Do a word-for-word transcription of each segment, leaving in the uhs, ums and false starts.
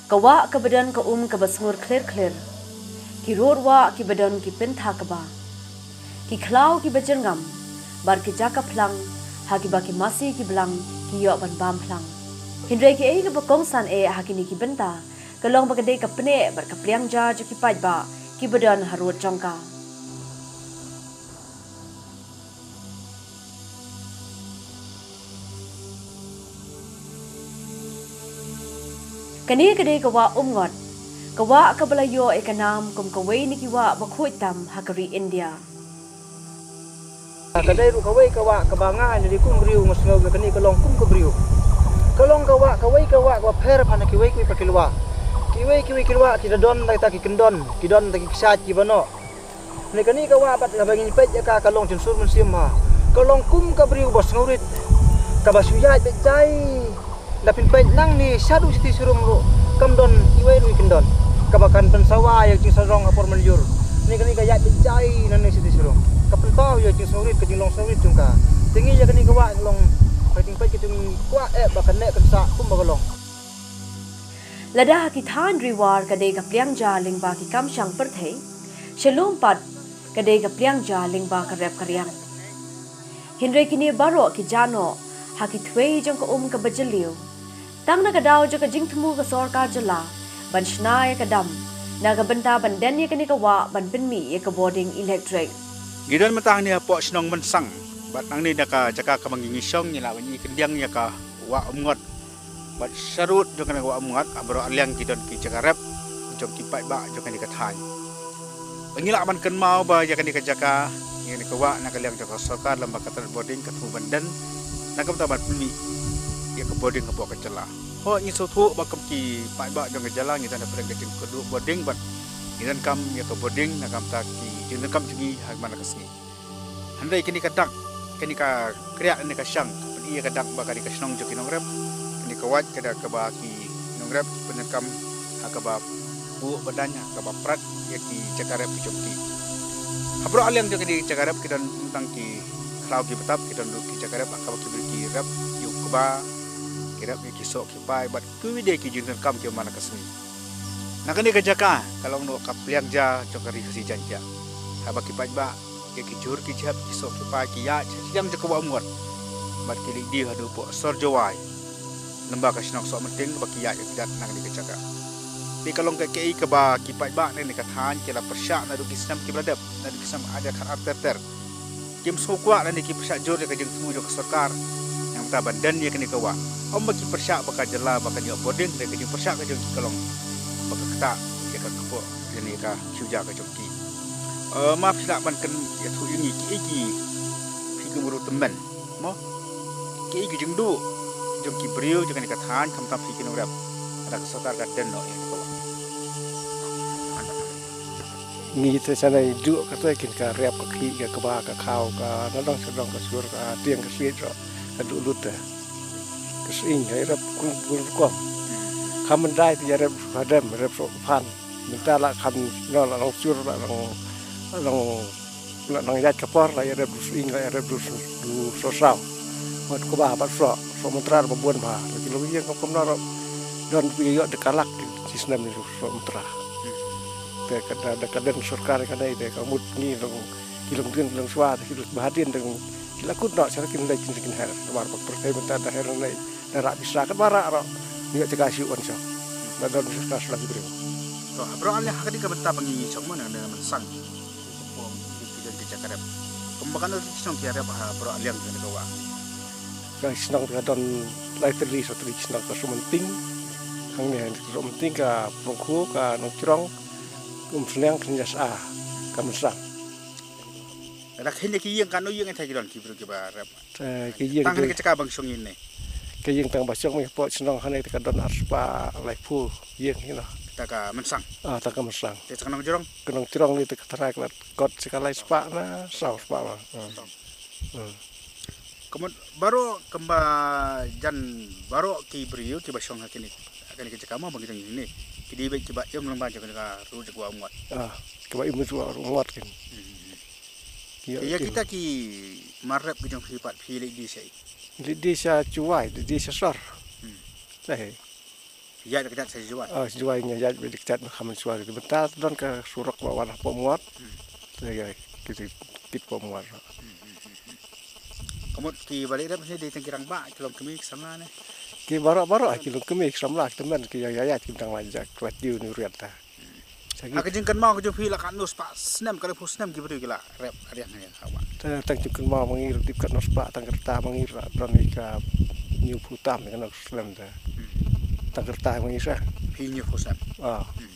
Ka wah kaba don ka um kaba sngur khlir khlir. Ki rud wah kiba don ki pyntha kba. Ki khlaw kiba jyrngam. Bad ki jaka phlang, ha kiba ki masi ki blang, ki ïoh ban bam phlang. Hynrei kiei kaba kongsan eh ha kine ki bynta, ka long ba ka dei ka pneh bad ka pliang ja jong ki paidbah, kiba don harud jong ka. Kane ka dei ka wah umngot. Ka wah kaba la ïoh ïa ka nam kum kawei na ki wah ba khuid tam ha ka ri India. Ka dei ruh kawei ka wah kaba nga, nga dei kum briew nga sngew ba kane ka long kum ka briew. Ka long ka wah, kawei ka wah kaba pher bha na kiwei kiwei pat ki lwah. Kiwei kiwei ki lwah ki da don da kita ki kyndon, ki don da ki kshaid kiba noh. Ne kane ka wah pat kaba ngi peit ïa ka, ka long jingsur mynsiem ha. Ka long kum ka briew ba sngewrit. Kaba shu ïaid beit jai. Da phin peit nangne shaduh shiti sharum ruh, kam don iwei ruh i kyndon kaba kan pynsawa ïa ka jingsarong ha por mynjur. Ne kane ka ïaid beit jai nangne shiti sharum, ka pynpaw ïa ka jingsngewrit, ka jinglong sngewrit jong ka. Te ngi ïa kane ka wah long, ka jingpeit ka jingkwah eh ba kan neh kan sah kumba ka long. Lada ha ki thaiñ ri war ka dei ka pliang ja lyngba ki kam shang pyrthei, sha lum pat ka dei ka pliang ja lyngba ka rep ka riang. Hynrei kine baroh ki jah noh ha ki thwei jong ka um kaba jylliew. Tang na ka daw jong ka jingthmu ka sorkar jylla ban shna ïa ka dam na ka bynta ban den ïa kane ka wah ban pynmih ïa ka bording elektrik. Ngi don mynta hangne hapoh shnong Mynsang bad nangne na ka jaka kaba ngi shong ngi la wan ïa kyndiang ïa ka wah Umngot. Bad sharud jong kane ka wah Umngot, ha baroh arliang ki don ki jaka rep jong ki paidbah jong kane ka thaiñ. Ba ngi lah ban kynmaw ba ïa kane ka jaka, ïa kane ka wah na ka liang jong ka sorkar lem bad ka tnat bording ka thmu ban den na ka bynta ban pynmih ïa ka bording hapoh ka jylla. Hooid, ngi sngewthuh ba kum ki paidbah jong ka jylla ngi don hapdeng ka jingkyrduh bording bad ngi donkam ïa ka bording na ka bynta ki jingdonkam jong ngi ha man la ka sngi. Hynrei kane ka dak, kane ka kriah, kane ka shang, ka pyni ïa ka dak ba ka dei ka shnong jong ki nongrep. Kane ka wait ka dei kaba ki nongrep ki pyndonkam ha kaba buh ba daiñ, ha kaba prat ïa ki jaka rep ki jong ki. Ha baroh arliang jong kane ka jaka rep ki don tang ki khlaw ki btap, ki don ruh ki jaka rep ha kaba ki briew ki rep ïa u kba, ki rep ïa ki soh ki pai bad kiwei de ki jingdonkam kiba man la ka sngi. Na kane ka jaka ka long noh ka pliang ja jong ka Ri Khasi Jaiñtia. Haba ki paidbah ïa ki jhur ki jhep, ki soh ki pai ki ïaid sha shiliang jong ka wah Umngot bad ki leit die haduh hapoh sor Jowai, lem bad ka shnong Sohmynting ba ki ïaid ïa ki dat na kane ka jaka. Te ka long ka, kaei kaba ki paidbah na kane ka thaiñ ki la pyrshah naduh ki snem kiba la dep, naduh ki snem ar hajar khatar ter ter. Kim sngewkwah lane ki pyrshah jur ïa ka jingthmu jong ka sorkar na ka bynta ban den ïa kane ka wah. Ym ba ki pyrshah ba ka jylla ba kan ïoh bording, hynrei ka jingpyrshah ka jong ki ka long ba ka ktah ïa ka kpoh lane ïa ka shuja ka jong ki. Eh, ma phi lah ban kynmaw ïathuh ïa ngi kiei ki, phi kum u tymmen, mo? Kiei ki jingduh jong ki briew jong kane ka thaiñ khamtam phi ki nongrep, lada ka sorkar ka den noh ïa kane ka wah? Ngi te shane i duh kata kin ka rep ka khih ka kba ka khaw ka nadong shadong ka sur ka tieng ka siej ro ka duh lut te. Ka sying ka rep kum kum rukom. Kham myndai te ïa rep ka dem rep so phan. Mynta la kham no la long sur la long la long la long ïaid ka por la ïa rep du sying la ïa rep du du so saw. Ngat kba ba so so mantra ba bun ba. Ki long ïa ka kum no ro don ïa ïoh de kalak ki snem ni so mantra. Te ka da, da ka dang sorkar ka dei, te ka mut ngi long, ki long dien, ki long swa, te ki long bahadien, te ki la kut noh, sara kin dei kin, kin her. Mar bak pertai benta da her nei, da rak bisa ka barak ro. Ngi ka ka siu on sa. Da don sorkar sudah diberi. To, bro, ale hakdi ka benta pangi sok mo nang dengan mansang. Ki jong ki jaka rep. Kumba kano ki shnong ki rep ha bro aliang ki ka wa. Ka shnong ka don lai tylli, sa tylli shnong, ka Sohmynting. Hangne ka Sohmynting, ka Prongkhu, ka Nongchrong, Umsliang, ka Nyasa, ka Mynsang. Lada kine ki ïing, kano ïing ita ki don ki briew kiba rep? Eh, ki ïing tang ki hangne ka jaka ba nga shong ïa ne. Ki ïing tang ba shong ïa pok shnong hangne ka don ar spah laiphew ïing, you know. Ta ka Mynsang. Ah, ta ka Mynsang. Te ta ka Nongchrong? Ka Nongchrong ni ta ka tharai ka la kot sa ka lai spah na saw spah ba. Hmm. Hmm. Kumno baroh kumba jan baroh ki briew kiba shong ha kine, ha kine ki jaka mo ba ngi dang ne. Ki dei beit kiba im lyngba jong ka ruh jong ka wa Umngot. Ah, kiba im jong ka wa Umngot kin. Hmm. Ki ïa, ïa ki kita ki mar rep ki jong phi pat phi leit die sha i? Leit die sha Jowai, leit die sha sor. Hmm. Te. Ïaid ka jait sa Jowai. Ah, Jowai ngi ïaid bad ka jait na kham Jowai. Mynta don ka surok ba wan hapoh Umngot. Te ïa ki kit hapoh Umngot. Ka mut ki ba leit rep ne dei tang ki rangbah, ki longkmie, ki samla ne? Ki baroh baroh, ki longkmie, ki samla, ki tymmen, ki ïaid ïaid ki dang la ïaid, ki la tiew ne riat ta. Ha ka jingkynmaw ka jong phi la katno spah snem, ka dei phew snem ki briew ki la rep riang ne ha wah. Te tang jingkynmaw ma ngi ruh dip katno spah, tang ka rta ma ngi ruh don ïa ka hynñiewphew tam ïa kano ka snem te. Tang ka rta ma ngi sa. Phi hynñiewphew snem. Ah. Hmm.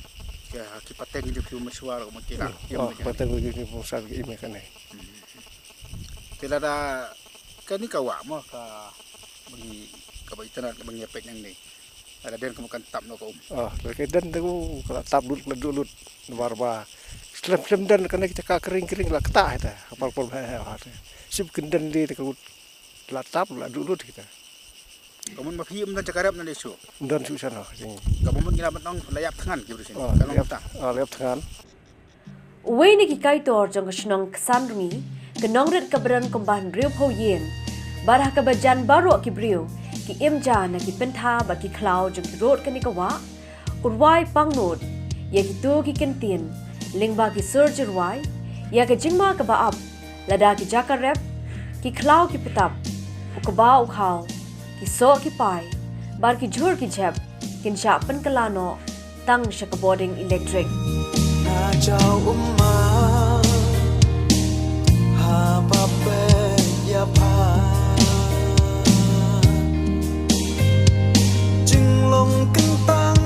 Ki pateng ki jong phi u Mashwar ka ma ki la. Hmm. Ah, pateng ki jong phi u Mashwar ki im ïa kane. Te lada kane ka wah mo ka ba ngi, ka ba itynnad ka ba ngi ïa peit nangne. Lada den ka mut kan tap noh ka um. Ah, lada ka den te ka la tap lut, ka la duh lut. Namar ba slem slem den kane ka jaka kring kring la ktah ita. Hapar por ba ha ha. Sip kin den de te ka lut la tap la duh lut kita. Ka mut ma phi ym don jaka rep na de shu. Ym don shu shano. Ka mut ngi la mat nong la ïap thngan ki briew sini. Ah, ka nong la ïap ta. Ah, la ïap thngan. Uwei na ki kaitor jong ka shnong Ksanrngi, ka nongrit kaba don kumba hynriewphew ïing, bad ha kaba jan baroh ki briew ki im ja na ki pyntha bad ki khlaw jong ki rud kane ka wah, u rwai pangnud ïa kito ki kyntien lyngba ki sur jyrwai ïa ka jingma kaba ap, lada ki jaka rep, ki khlaw ki pytap, u kba u khaw, ki soh ki pai, bad ki jhur ki jhep kin shah pynkylla noh tang sha ka bording elektrik. Na jaw umma ha ba peit ïa pha. Jinglong kyntang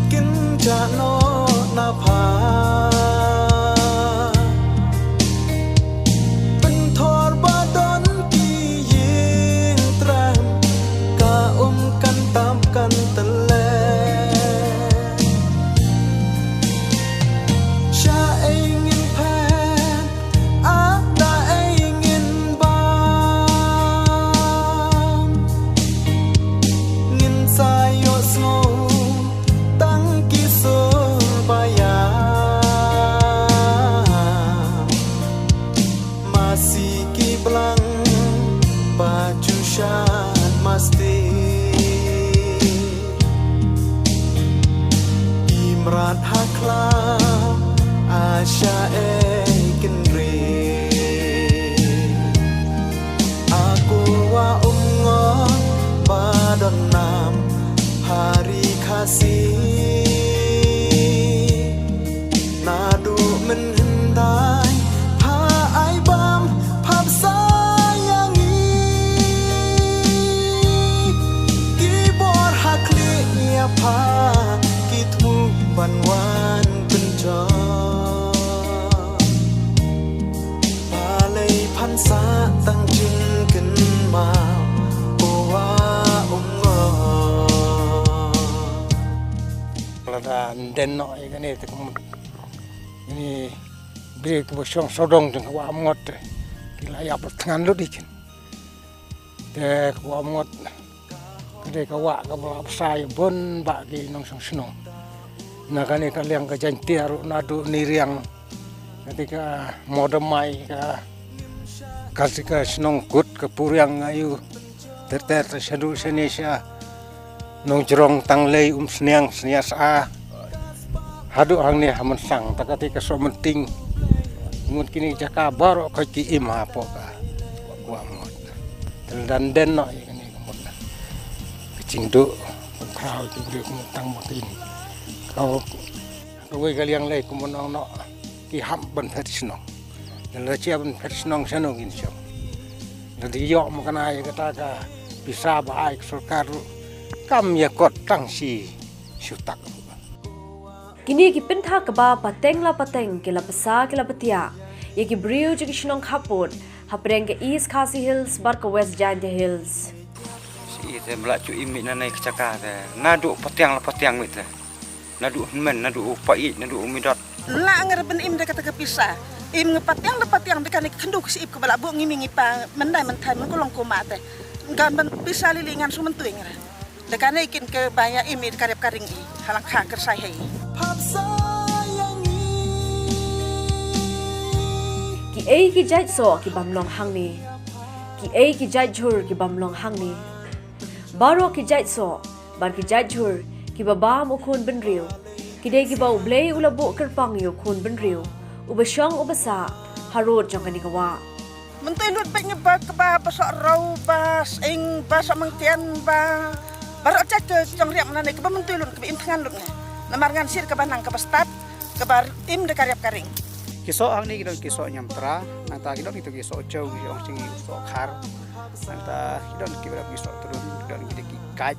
kin jah noh na pha. Pynthor ba don ki ïing tram ka um kan tap kan tele. Sha ei ngin phet, ah, da ei ngin bam. Ngin sa ïohsngew tang ki sur ba ïa. Masi ki blang ba ju shan masti. Ki mrad ha khlaw a sha ei kynrih. A ko wa Umngot ba don nam ha ri Khasi. Naduh mynhyndai pha ai bam pha bsa ïa ngi. Ki bor ha khlieh ïa pha ki thmu ban wan pynjot. Balei phan sah tang jingkynmaw, ko wa Umngot. Lada nden noh ïa kane te ka mut kine briew kiba shong sawdong jong ka wah Umngot te ki la ïap thngan lut ïa kin. Te ka wah Umngot ka dei ka wah kaba la bsa ïa bun bah ki nongshong shnong. Na kane ka liang ka Jaiñtia ruh naduh Niriang, ka dei ka Mawdamai, ka, ka dei ka shnong Kut, ka Puriang, Ayu, ter ter te shaduh shane sha Nongjrong, Tanglei, Umsniang, Sniasha. Haduh hangne ha Mynsang, ta ka dei ka Sohmynting. Mut kine jaka baroh ka ki im hapoh ka wah Umngot. Te lada nden noh ïa kane ka mut na ka jingduh pynkhraw jingduh ka mut tang ba kin. Ka, kawei ka liang lei ka mut nong noh ki hap ban phet shnong. Lada jia ban phet shnong shano kin shong. Lada ïoh ma kane ïa kata ka pisa ba ai ka sorkar ruh kam ïa kot tang shi shu tak. Kine ki pyntha kba pateng la pateng ki la bsa ki la btiah ïa ki briew jong ki shnong khappud hapdeng ka East Khasi Hills bad ka West Jaintia Hills. Shi te mla ju im na nei ka jaka te naduh patiang la patiang mit te. Naduh hynmen, naduh u paieit, naduh u midot. La ngar ban im da kata ka pisa. Im nga patiang da patiang da kane ka khyndew ka shyiap kaba la buh ngi mi ngi pa myndai mynthai man ko long ko ma te. Ngan ban pisa lili ngan shu myntui ngar. Da kane kin ka ba ïa im i da ka rep ka ring i ha lang kha kyrsai hei. Pap sa ïa ngi. Ki ei ki jait soh ki bam long hangne. Ki ei ki jait jhur ki bam long hangne. Baroh ki jait soh bad ki jait jhur Kiba bam u khun bynriew ki dei kiba U Blei u la buh kyrpang ïa u khun bynriew uba shong uba sah harud jong kane ka wah. Myntoi lut bad ngi ba kaba ba soh rau ba seng ba soh mengtian ba ba roh jait ka jong riap na ne kaba myntoi lut kaba im thngan lut ngi. Namar ngan sir kaba nang kaba stad kaba im da ka riap ka ring. Ki soh hangne ki don ki soh ñiamtra, nangta ki don ki to ki soh chew, ki ong sing ki soh khar, nangta ki don ki ba ki soh trun, ki don ki ki kaj.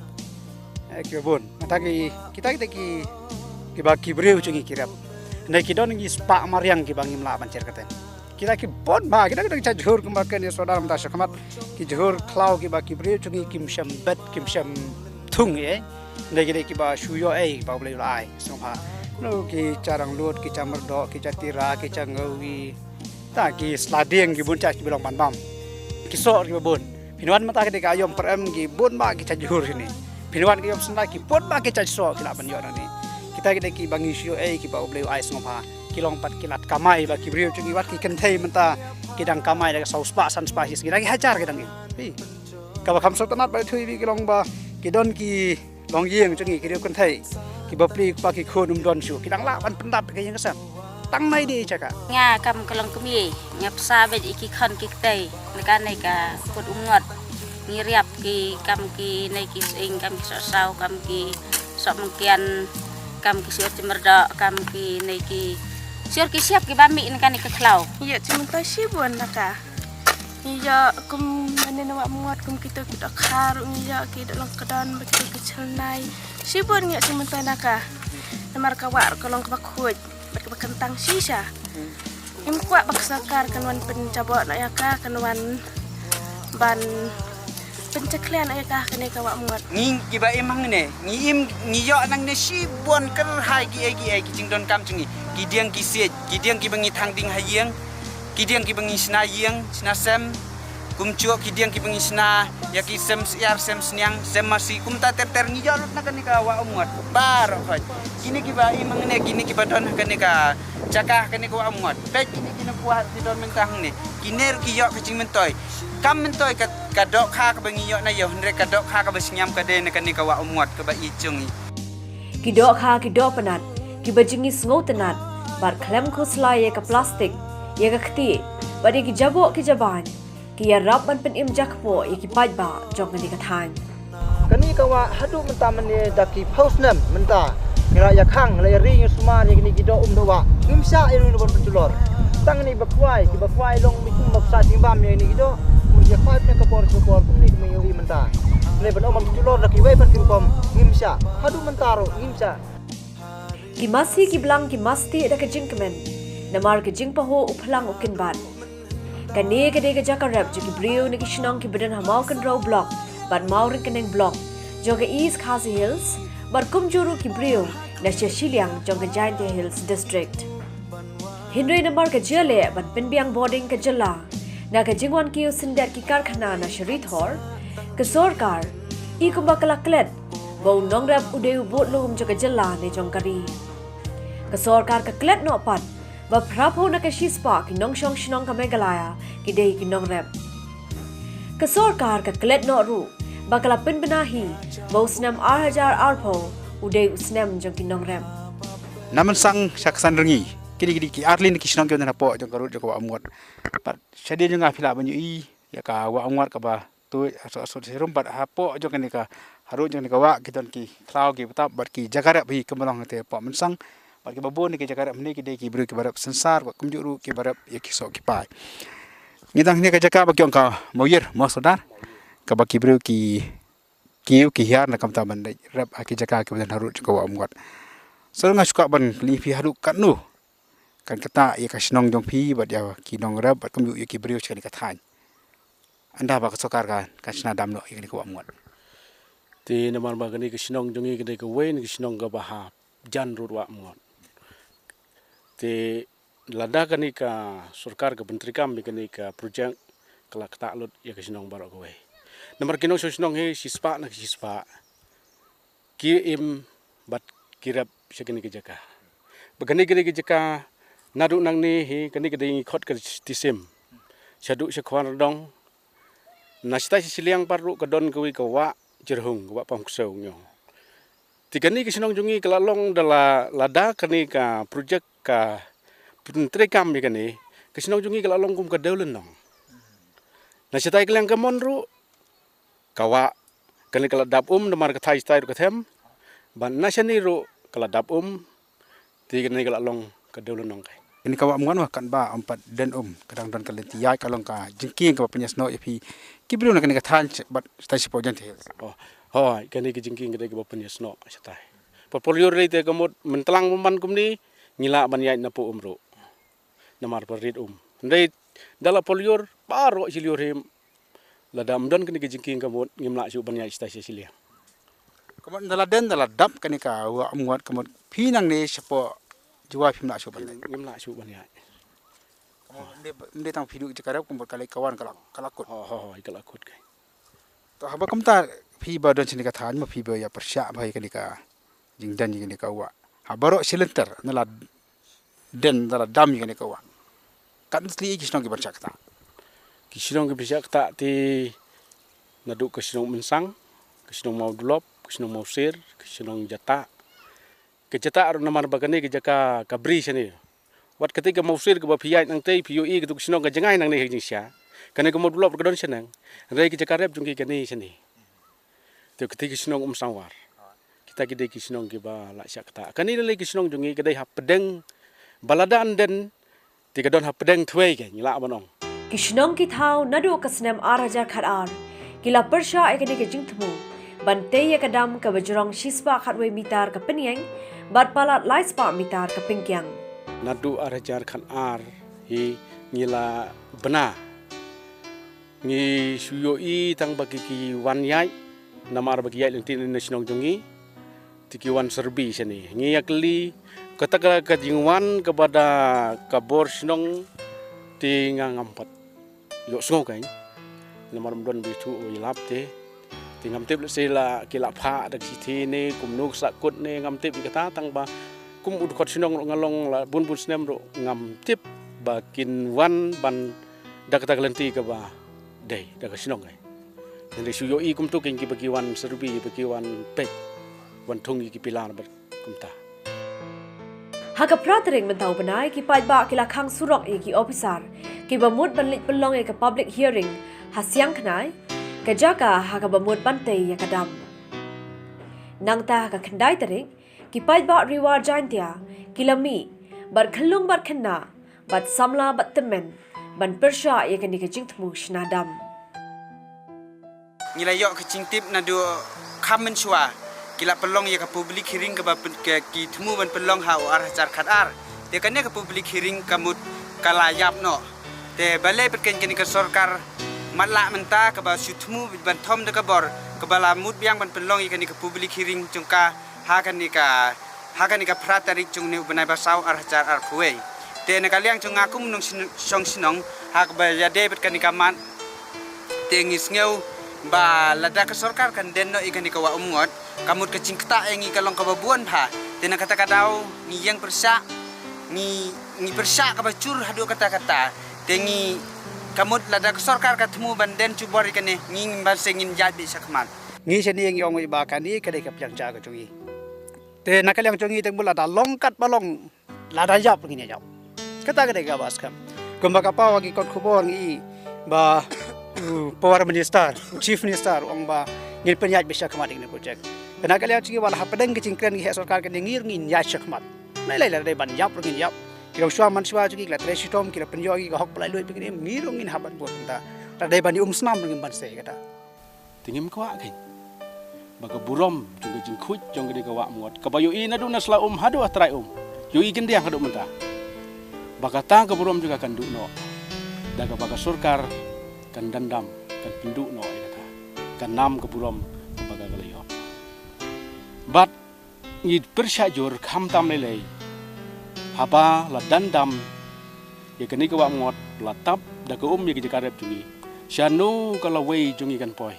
Eh, kiba bun. Nangta ki kita kita ki kiba ki briew jong ngi ki rep. Nangta ki don ki spah mariang kiba ngim lah ban jer kata. Kita ki bun ba kita kita ki cha jhur kumba ken ïa soda mynta sha khmat. Ki jhur khlaw kiba ki briew jong ngi kim shem bet kim shem thung eh. Nangta kita kiba shu ïoh eh ba U Blei u la ai sngewbha. No ki cha ranglut, ki cha myrdoh, ki cha tira, ki cha ngawi. Ta ki sla dieng ki bun cha kiba long ban bam. Ki soh kiba bun. Phin wan mynta ki dei ka aïom pyrem ki bun ba ki cha jhur shane. Phin wan ki aïom synda ki bun ba ki cha soh ki lah ban ïoh nane. Kita ki dei kiba ngi shu ïoh eh kiba U Blei u ai sngewbha. Ki long pat ki lad kamai ba ki briew jong ngi wat ki kynthei mynta ki dang kamai da ka saw spah san spah shi sngi da ki hajar ki dang im. Phi. Kaba kham sngewtynnat ba thui ba ki long ba ki don ki longïing jong ngi ki riew kynthei kiba plie ba ki khun um don shuh ki dang lah ban pyndap ka ïing ka sem. Tang nai dei jaka. Nga kam ka long kmie, nga psa bad ïa ki khon ki ktei, na kane ka pud Umngot. Ngi riap ki kam ki nei ki seng, kam ki soh saw, kam ki soh mengkian, kam ki sior ki myrdoh, kam ki nei ki sior ki siap kiba mih na kane ka khlaw. Ïa, chi mynta shibun na ka. Ngi ïoh kum mane na wah Umngot kum kito ki dohkha ruh ngi ïoh ki doh long kdon bad kito ki chylnai. Shibun ngi ïoh chi mynta na ka. Namar ka wah ruh ka long kaba khuid bad kaba kyntang shisha. Ngim kwah ba ka sorkar kan wan pynjaboh noh ïa ka, kan wan ban pynjakhlia noh ïa ka ha kane ka wah Umngot. Ngi kiba im hangne, ngi im ngi ïoh nangne shibun kyrhai kiei kiei ki jingdonkam jong ngi. Ki dieng ki siej, ki dieng kiba ngi thang ding ha ïing, ki dieng kiba ngi shna ïing, shna sem, kumjuh ki dieng kiba ngi shna ïa ki sem syiar, sem sniang, sem masi, kumta ter ter ngi ïoh lut na kane ka wah Umngot. Baroh khoit. Kine kiba im hangne, kine kiba don ha kane ka jaka ha kane ka wah Umngot. Peit kine kine kwah ki don mynta hangne. Kine ruh ki ïoh ka jingmyntoi. Kam myntoi ka, ka dohkha kaba ngi ïoh na ïew, hynrei ka dohkha kaba shngiam ka dei na kane ka wah Umngot kaba i jong ngi. Ki dohkha ki dohpynat kiba jong ngi sngewtynnat bad khlem khuslai ïa ka plastik, ïa ka ktieh bad ïa ki jaboh ki jabain, ki ïarap ban pynim jakpoh ïa ki paidbah jong kane ka thaiñ. Kane ka wah haduh mynta mynne da ki phew snem mynta. Ngi la ïakhang, ngi la ïari, ngi sumar ïa kine ki doh um doh wah. Ngim shah ïa ruh ban pynjulor. Tang kine ba khwai, kiba khwai long mih kum ba pynshah jingbam ïa kine ki doh. Mut ïa khwai pynïa ka por sha ka por kumne kumne ïa mynta. Kine ban ong ban pynjulor da kiwei pat ki rukom ngim shah. Haduh mynta ruh ngim shah. Ki masi ki blang ki masti da ka jingkmen. Namar ka jingpahuh u phlang u kynbat. Kane ka dei ka jaka rep jong ki briew na ki shnong kiba don ha Mawkynrew Block bad Mawryngkneng Block jong ka East Khasi Hills bad kumjuh ruh ki briew na sha shiliang jong ka Jaintia Hills District. Hynrei namar ka jia leh ban pynbiang bording ka jylla na ka jingwan kiew syndet ki karkhana na sha Ri Thor, ka sorkar i kumba ka la klet ba u nongrep u dei u budlum jong ka jylla ne jong ka ri. Ka sorkar ka klet noh pat ba phraphew na ka shispah ki nongshong shnong ka Meghalaya ki dei ki nongrep. Ka sorkar ka klet noh ruh ba ka la pynbna hi ba u snem ar hajar arphew u dei u snem jong ki nongrep. Na Mynsang sha Ksanrngi, kine ki dei ki arlin ki shnong ki don hapoh jong ka rud jong ka wah Umngot. Bad shadien jong nga phi lah ban ïohi ïa ka wah Umngot kaba tuid ha sut ha sut shirum bad hapoh jong kane ka harud jong kane ka wah ki don ki khlaw ki btap bad ki jaka rep hi kumba long hangtei hapoh Mynsang bad kiba bun ki jaka rep hangne ki dei ki briew kiba rep synsar bad kumjuh ruh kiba rep ïa ki soh ki pai. Ngi dang hangne ka jaka ba ki ong ka Mawïr Mawsodar kaba ki briew ki kiew ki hiar na ka bynta ban leit rep ha ki jaka kiba don harud jong ka wah Umngot. Sir nga shu kwah ban kylli phi haduh katno kan ktah ïa ka shnong jong phi bad ïa ki nongrep bad kumjuh ïa ki briew sha kane ka thaiñ. Ynda ba ka sorkar ka, kan shna dam noh ïa kane ka wah Umngot. Te namar ba kane ka shnong jong ngi ka dei kawei na ki shnong kaba ha jan rud wah Umngot. Te lada kane ka sorkar ka pyntreikam ïa kane ka projek ka la ktah lut ïa ka shnong baroh kawei. Namar ki nongshong shnong hi shispah na ki shispah ki im bad ki rep sha kane ka jaka. Ba kane kane ka jaka naduh nangne hi kane ka dei ngi khot ka Tisim. Shaduh sha Khwar Dong. Na shatai sha shiliang pat ruh ka don kawei ka wah Jyrhung, ka wah Pamksew ngi ong. Te kane ka shnong jong ngi ka la long da la, lada kane ka projek ka pyntreikam ïa kane, ka shnong jong ngi ka la long kum ka dewlynnong. Na shatai ka liang kamon ruh ka wah, kane ka la dap um namar ka thaiñ shatai ruh ka them. Bad na shane ruh ka la dap um. Te kane ka la long ka dewlynnong kai. Kane ka wah Umngot, wah, katba ym pat don um, ka dang don ka lynti ïaid, ka long ka jingkieng kaba pynïasnoh ïa phi ki briew na kane ka thaiñ bad shatai shapoh Jaintia Hills. Oh, hooid, kane ka jingkieng ka dei kaba pynïasnoh shatai. Pat por lyiur lei te ka mut mynta lang mynban kumne ngi lah ban ïaid napoh um ruh. Namar ba rit um. Hynrei da la por lyiur baroh shi lyiur hi, lada ym don kane ka jingkieng ka mut ngim lah shuh ban ïaid shatai sha shiliang. Ka mut da la don, da la dap kane ka wah Umngot, ka mut phi nangne shapoh Jowai phim lah shuh ban ïaid. Ngim lah shuh ban ïaid. Ka mut ym dei, ym dei tang phi duh jaka rep, ka mut ka leit ka wan ka la, ka la kut. Ho, ho, ho, ka la kut kai. To haba kumta phi ba don shane ka thaiñ, ma phi ba ïa pyrshah bha ïa kane ka jingdon ïa kane ka wah. Ha baroh shi lynter na la don, na la dam ïa kane ka wah. Katno tylli ki shnong ki ban shah ktah? Ki shnong ki ban shah ktah te naduh ka shnong Umsang, ka shnong Mawdulop, ka shnong Mawsir, ka shnong Jatah. Ka Jatah ruh namar ba kane ka jaka ka bri shane. Wat katei ka Mawsir kaba phi ïaid nangtei phi ïohi katei ka shnong ka jngai nangne ha jingshisha. Kane ka Mawdulop ruh ka don shaneng. Hynrei ka jaka rep jong ki kane shane. Te katei ka shnong Umsawar. Kita ki dei ki shnong kiba lah shah ktah. Kane lei ka shnong jong ngi ka dei hapdeng ba lada ym don te ka don hapdeng thwei ka, ngi lah ban ong. Ki shnong ki thaw naduh ka snem ar hajar khatar ki la pyrshah ïa kane ka jingthmu ban tei ïa ka dam kaba jrong shispah khatwei mitar ka pynïeng bad palat laispah mitar ka pynkiang. Naduh ar hajar khatar hi ngi la bna. Ngi shu ïohi tang ba ki, ki wan ïaid, namar ba ki ïaid lynti na shnong jong ngi, te ki wan survey shane. Ngi ïa kylli, kata ka, ka jingwan kaba da ka bor shnong, te nga ngam pat ïohsngew kein. Namar ym don ba ïathuh ïalap te. Te ngam tip lehse la ki la phah da ka shithi ne, kumno ka sahkut ne, ngam tip ïa kata tang ba kum u dkhot shnong ruh nga long la bun bun snem ruh ngam tip ba kin wan ban da kata ka lynti kaba dei da ka shnong ai. Hynrei shu ïohi kumto kein kiba ki wan survey, ba ki wan peit, wan thung ïa ki pillar bad kumta. Ha ka phra tarik mynta u bnai ki paidbah ki la khang surok ïa ki ophisar kiba mut ban leit pynlong ïa ka public hearing ha Siangkhnai, ka jaka ha kaba mut ban tei ïa ka dam. Nangta ha ka khyndai tarik ki paidbah Ri War Jaintia ki la mih bad khyllung bad khynnah bad samla bad tymmen ban pyrshah ïa kane ka jingthmu shna dam. Ngi la ïoh ka jingtip naduh kham mynshuwa ki la pynlong ïa ka public hearing kaba pyn-, ka, ki thmu ban pynlong ha u ar hajar khatar. Te kane ka public hearing ka mut ka la ïap noh. Te balei pat kein kane ka sorkar matlah mynta kaba shu thmu ban thom da ka bor kaba la mut biang ban pynlong ïa kane ka public hearing jong ka ha kane ka, ha kane ka phra tarik jong une u bnai ba saw ar hajar arphew wei. Te na ka liang jong nga kum u nongshong shnong ha kaba ïadei bad kane ka mat, te ngi sngew ba lada ka sorkar kan don noh ïa kane ka wah Umngot, ka mut ka jingktah ïa ngi ka long kaba bun bha. Te na kata ka daw ngi ïeng pyrshah, ngi, ngi pyrshah kaba jur haduh katta katta. Te ngi, ka mut lada ka sorkar ka thmu ban don jubor ïa kane, ngi ngim banse, ngin ïaid beit shakhmat. Ngi shane ngi ong ba kane ka dei ka pliang ja ka jong ngi. Te na ka liang jong ngi te mut lada long katba long, lada ïap ruh ngin ïa ïap. Kata ka dei kaba skhem. Kumba ka paw ha ki kot khubor ngi i ba u Power Minister, u Chief Minister u ong ba ngin pynïaid beit shakhmat ïa kane ka project. Te na ka liang jong ngi wat la hapdeng ka jingkren ki heh sorkar kane ngi ruh ngin ïaid shakhmat. Lei lei lada dei ban ïap ruh ngin ïap. Ki longshuwa manshuwa jong ngi ki la trei shitom, ki la pynïoh ïa ki ka hok ba la lut bad kine, ngi ruh ngin hap ban bud mynta. Lada dei ban ïa um snam ruh ngin banse ïa kata. Te ngim kwah kein ba ka burom jong ka jingkhuid jong kane ka wah Umngot kaba ïohi naduh na sla um haduh ha trai um, ïohi khyndiat haduh mynta, ba kata ka burom jong ka kan duh noh da kaba ka sorkar kan dendam, kan pynduh noh ïa kata. Kan nam ka burom kaba ka la ïoh. Bad ngi pyrshah jur khamtam lei lei. Haba la dendam ïa kane ka wah Umngot, la tap da ka um ïa ka jaka rep jong ngi, shano ka lawei jong ngi kan poi?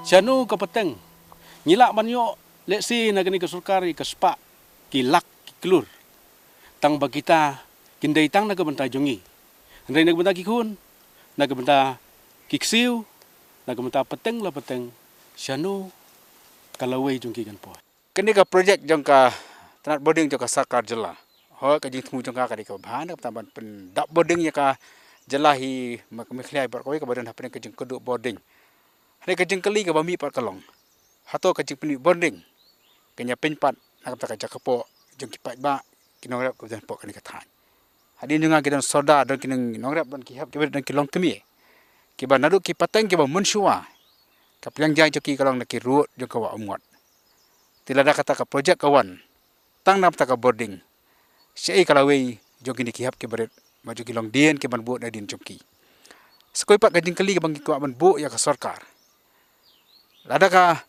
Shano ka pateng? Ngi lah ban ïoh lehse na kane ka sorkar ïa ka spah ki lak ki klur. Tang ba kita kin dei tang na ka bynta jong ngi. Hynrei na ka bynta ki khun, na ka bynta ki ksiew, na ka bynta pateng la pateng, shano ka lawei jong ki kan poi? Kane ka projek jong ka tnat bording jong ka sorkar jylla. Hooid, ka jingthmu jong ka ka dei kaba bha na ka bynta ban pyndap bording ïa ka jylla hi, ma-, Meghalaya baroh kawei, kaba don hapdeng ka jingkyrduh bording. Hynrei ka jingkylli kaba mih pat ka long, hato ka jingpynmih bording kan ïa pynpat na ka bynta ka jaka poh jong ki paidbah, ki nongrep kaba don hapoh kane ka thaiñ? Hadien jong nga ki don sordar, don ki nongrep, don ki hep ki barit, don ki longkmie, kiba naduh ki pateng kiba mynshuwa, ka pliang jai jong ki ka long na ki rud jong ka Wah Umngot. Te lada kata ka projek ka wan tang na ka bynta ka bording, shaei ka lawei jong kine ki hep ki barit bad jong ki longdien kiban buh na dien jong ki? Sa kawei pat ka jingkylli kaba ngi kwah ban buh ïa ka sorkar, lada ka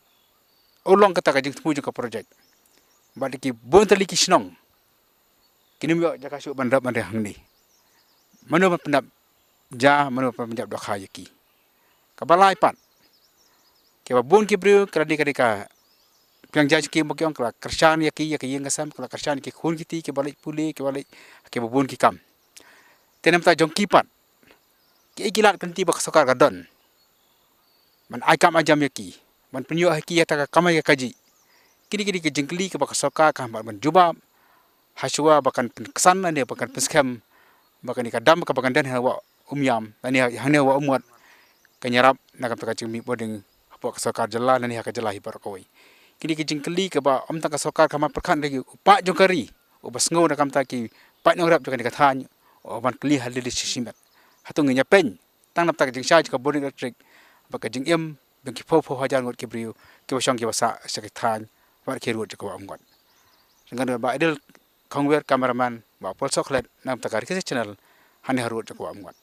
urlong kata ka jingthmu jong ka projek, bad ki bun tylli ki shnong kin ym ïoh jaka shuh ban rep ban reh hangne, mano ban pyndap ja, mano ban pyndap dohkha ïa ki? Kaba lai pat, kiba bun ki briew, ka la dei, ka dei ka pliang jai jong ki, ba ki ong ka la kyrshan ïa ki, ïa ki ïing ki sem, ka la kyrshan ïa ki khun ki kti, kiba leit pule, kiba leit, kiba bun ki kam. Te na ka bynta jong ki pat, kiei ki lad ki lynti ba ka sorkar ka don ban ai kam ai jam ïa ki, ban pynïoh ha ki ïa kata ka kamai ka kajih? Kine ki dei ki jingkylli kiba ka sorkar ka hap ban jubab, hashuwa ba kan pynksan lane ba kan pynskhem ba kane ka dam kaba kan don ha Wah Umiam lane hangne ha Wah Umngot kan ïarap na ka bynta ka jingmih bording hapoh ka sorkar jylla lane ha ka jylla hi baroh kawei. Kine ki jingkylli kiba ym tang ka sorkar ka hap ban pyrkhat, hynrei u paid jong ka ri uba sngew na ka bynta ki paid nongrep jong kane ka thaiñ, u hap ban kylli ha lade shi shimet. Hato ngin ïa pyn tang na ka bynta ka jingshai jong ka bording elektrik bad ka jingim jong ki phew phew hajar ngut ki briew kiba shong kiba sah sha ki thaiñ bad ki rud jong ka Wah Umngot? Jong nga, Bah Idil Khongwer, cameraman, Bah Paul Sohkhlet, na ka bynta ka Ri Khasi Channel, hangne ha rud jong ka Wah Umngot.